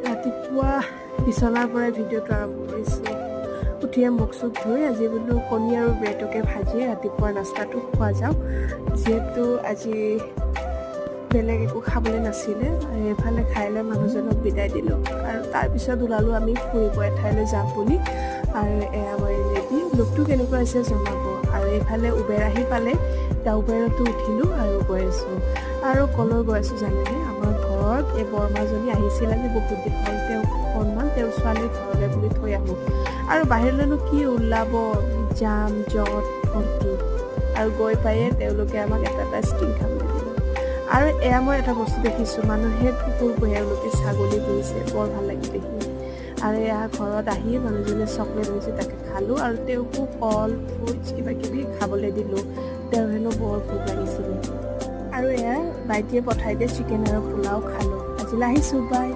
ৰাতিপুৱা বিচনাৰ পৰাই ভিডিঅ'টো আৰম্ভ কৰিছোঁ। উঠিয়ে মুখ চুখ ধুই আজি বোলো কণী আৰু ব্ৰেডকে ভাজি ৰাতিপুৱাৰ নাস্তাটো খোৱা যাওক, যিহেতু আজি বেলেগ একো খাবলৈ নাছিলে। আৰু এইফালে খাই লৈ মানুহজনক বিদায় দিলোঁ আৰু তাৰপিছত ওলালোঁ আমি ফুৰিব এঠাইলৈ যাম বুলি। আৰু এয়া মই ৰেডি। লুকটো কেনেকুৱা হৈছে জনাব। আৰু এইফালে উবেৰ আহি পালে। এতিয়া উবেৰতো উঠিলোঁ আৰু গৈ আছোঁ। আৰু ক'লৈ গৈ আছোঁ জানেনে? আমাৰ ঘৰত এই বৰমাজনী আহিছিল আজি বহুত দিন হ'ল। তেওঁক অকণমান তেওঁৰ ছোৱালীৰ ঘৰলৈ বুলি থৈ আহোঁ। আৰু বাহিৰলৈনো কি ওলাব, জাম জঁট ভৰ্তি। আৰু গৈ পায়ে তেওঁলোকে আমাক এটা এটা ষ্টিং খাবলৈ দিলে। আৰু এয়া মই এটা বস্তু দেখিছোঁ, মানুহে কুকুৰ পোহে, এওঁলোকে ছাগলী পুহিছে। বৰ ভাল লাগিল দেখি। আৰু এয়া ঘৰত আহি মানুহজনে চকলেট আনিছে, তাকে খালোঁ আৰু তেওঁকো কল, ফ্ৰুটছ কিবা কিবি খাবলৈ দিলোঁ। তেওঁৰ হেনো বৰ ভোক লাগিছিলে। আৰু এয়া ভাইটিয়ে পঠাই দিয়া চিকেন আৰু পোলাও খালোঁ। আজিলৈ আহিছোঁ, বাই।